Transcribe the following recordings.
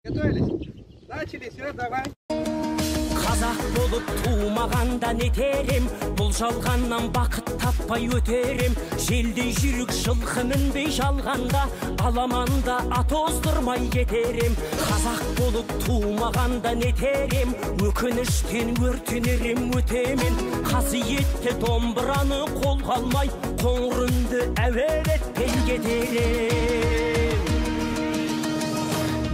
Готовились? Начали, все, давай. Қазақ болып тумағанда не терем, бұл жалғаннан бақыт таппай өтерем. Желдей жүйрік жылқы мінбей жалғанда, аламанда ат оздырмай кетерем. Қазақ болып тумағанда не терем, өкініштен өртенерем өтемен. Қасиетті домбыраны қолға алмай, қоңыр үнді әуелетпей кетерем.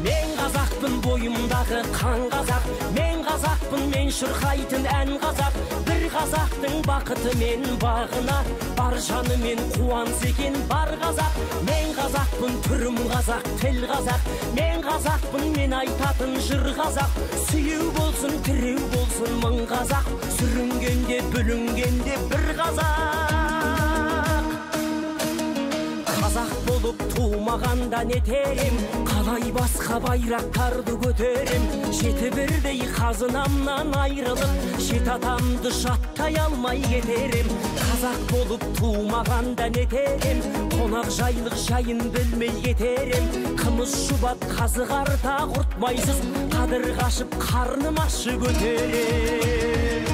Мен қазақпын, бойымдағы қан қазақ, мен қазақпын, мен шырқайтын ән қазақ. Бір қазақтың бақыты мен бағына, бар жанымен қуанса екен бар қазақ. Мен қазақпын, түрім қазақ, тіл қазақ, мен қазақпын, мен айтатын жыр қазақ. Сүйеу болсын, тіреу болсын мың қазақ, сүрінгенде, бүлінгенде бір қазақ. Қазақ болып тумағанда не терем, қалай басқа байрақтарды көтерем. Жеті бірдей қазынамнан айрылып, жеті атамды жаттай алмай кетерем. Қазақ болып тумағанда не терем, қонақ жайлық жайын білмей кетерем. Қымыз шұбат қазы қарта құртмайсыз, қадір қашып қарным ашып өтерем.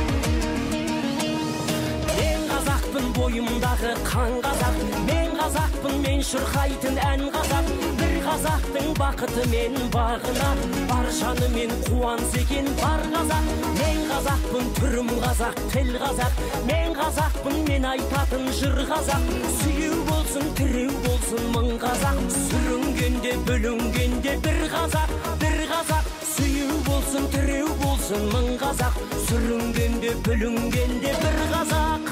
Мен қазақпын, бойымдағы қан қазақ, мен қазақпын, мен шырқайтын ән қазақ. Бір қазақтың бақыты мен бағына, бар жанымен қуанса екен бар қазақ. Мен қазақпын, түрім қазақ, тіл қазақ, мен қазақпын, мен айтатын жыр қазақ. Сүйеу болсын, тіреу болсын мың қазақ, сүрінгенде, бүлінгенде бір қазақ, бір қазақ. Сүйеу болсын, тіреу болсын мың қазақ, сүрінгенде, бүлінгенде бір қазақ.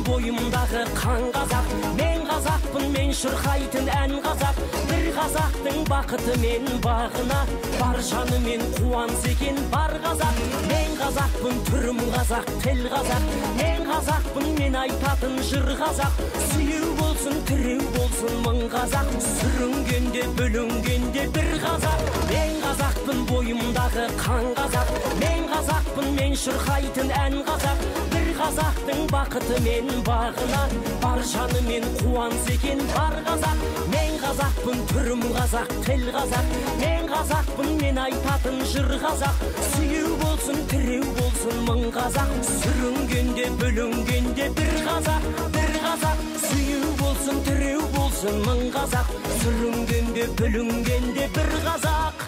Бойымдағы қан қазақ, мен қазақпын, мен шырқайтын ән қазақ. Бір қазақтың бақыты мен бағына, бар жанымен қуанса екен бар қазақ. Мен қазақпын, түрім қазақ, тіл қазақ, мен қазақпын, мен айтатын жыр қазақ. Сүйеу болсын, тіреу болсын мың қазақ, сүрінгенде, бүлінгенде бір қазақ. Мен қазақпын, бойымдағы қан қазақ, мен қазақпын, мен шырқайтын ән қазақ. Бір қазақтың бақыты мен бағына, бар жанымен қуанса екен бар қазақ. Мен қазақпын, түрім қазақ, тіл қазақ, мен қазақпын, мен айтатын жыр қазақ. Сүйеу болсын, тіреу болсын мың қазақ, сүрінгенде, бүлінгенде бір қазақ, бір қазақ. Сүйеу болсын, тіреу болсын мың қазақ, сүрінгенде, бүлінгенде бір қазақ.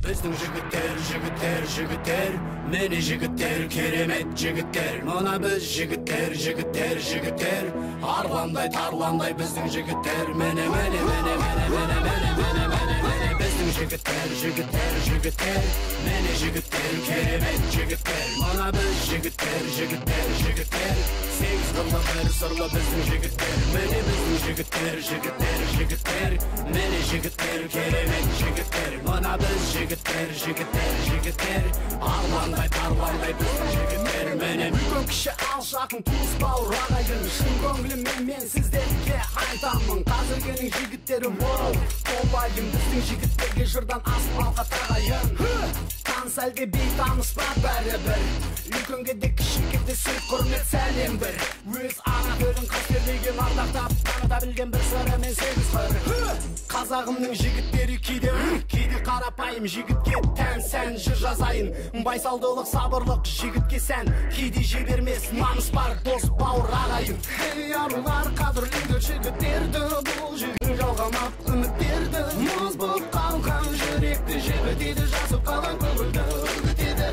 Біздің жігіттер, жігіттер, жігіттер, міне жігіттер, керемет жігіттер. Мына біз жігіттер, жігіттер, жігіттер, арландай, тарландай біздің жігіттер. Міне, міне, міне, міне, міне, міне, міне, міне, міне, біздің жігіттер, жігіттер, жігіттер, міне жігіттер, керемет жігіттер. Мына біз жігіттер, жігіттер, жігіттер, сегіз қырлы бір сырлы біздің жігіттер. Міне біздің жігіттер, жігіттер, жігіттер, міне жігіттер, керемет жігіттер. Мына біз жігіттер, жігіттер, жігіттер, арландай, тарландай біздің жігіттер. Міне үлкен кіші алыс жақын туыс бауыр ағайын, шын көңіліммен мен сіздерге айтамын. Қазіргінің жігіттері оу толайын, біздің жігіттерге жырдан асыл алқа тағайын. Таныс әлде бейтаныс па бәрібір, үлкенге де кішіге де сый құрмет сәлем бір. Өз ана тілін қастерлеген, ардақтап таныта білген бір сырымен сегіз қыр. Қазағымның жігіттері кейде кейде қарапайым жігітке тән сән жыр жазайын. Байсалдылық, сабырлық жігітке сән, кейде жібермес намыс бар дос бауыр ағайын. Ей арулар, қадірлеңдер жігіттерді, бұл жігіт жалғамақ үміттерді. Мұз болып қалған жүректі жібітеді, жасып қалған көңілді үгітеді.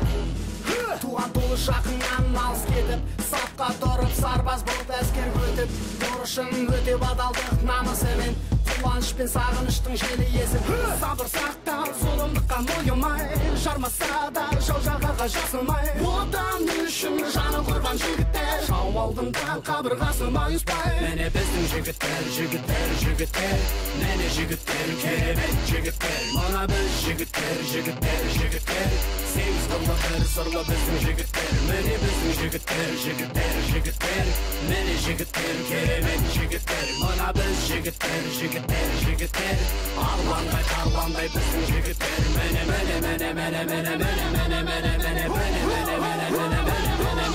Туған туыс жақыннан алыс кетіп, сапқа тұрып сарбаз болып әскер өтіп, борышын өтеп адалдық намысымен, қуаныш пен сағыныштың желі есіп. Сабыр сақтап да зұлымдыққа мойымай, жармаса да жау жағаға жасымай. Отан үшін жаны құрбан жігіттер, жау алдында қабырғасы майыспай. Міне біздің жігіттер, жігіттер, жігіттер, міне жігіттер, керемет жігіттер. Мына біз жігіттер, жігіттер, жігіттер, сегіз қырлы бір сырлы біздің жігіттер. Міне біздің жігіттер, жігіттер, жігіттер, міне жігіттер, керемет жігіттер. Мына біз жігіттер, жігіттер, жігіттер, арландай тарландай біздің жігіттер. Міне, міне, міне, міне, міне, міне, міне, міне, міне, міне, міне, міне, міне, міне, міне.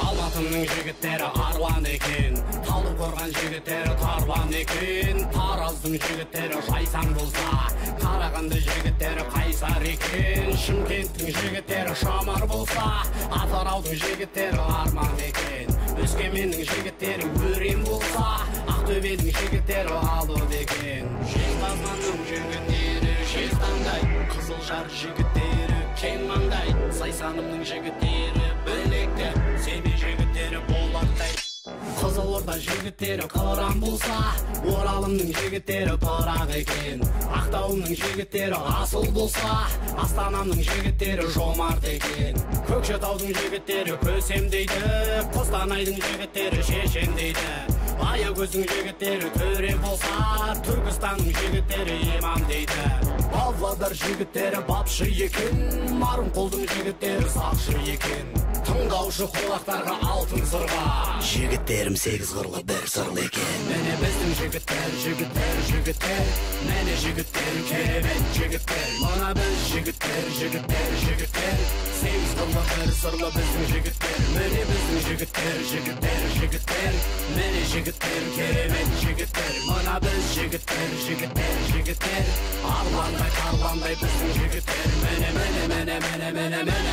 Алматының жігіттері арлан екен, Талдықорған жігіттері тарлан екен, Тараздың жігіттері жайсаң болса, Қарағанды жігіттері қайсар екен, Шымкенттің жігіттері шамар болса, Атыраудың жігіттері арман екен, Өскеменнің жігіттері өрен болса, Ақтөбенің жігіттері алып екен. Жезқазғанның жігіттері жезтаңдай, Қызылжар жігіттері кең маңдай, Зайсанымның жігіттері білекті, Семей жігіттері болаттай. Қызылорда жігіттері қыран болса, Оралымның жігіттері тұрақ екен, Ақтауымның жігіттері асыл болса, Астанамның жігіттері жомарт екен, Көкшетаудың жігіттері көсем дейді, Қостанайдың жігіттері шешен дейді, Аягөздің жігіттері төре болса, Түркістанның жігіттері имам дейді, Павлодар жігіттері бапшы екен, Нарынқолдың жігіттері сақшы екен, тыңдаушы құлақтарға алтын сырға, жігіттерім сегіз қырлы бір сырлы екен. Міне біздің жігіттер, жігіттер, жігіттер, міне жігіттер, керемет жігіттер. Мына біз жігіттер, жігіттер, жігіттер, сегіз қырлы бір сырлы біздің жігіттер. Міне біздің жігіттер, жігіттер, жігіттер, міне жігіттер, керемет жігіттер. Мына біз жігіттер, жігіттер, жігіттер, арландай тарландай біздің жігіттер. Міне, міне, міне, міне, міне, міне,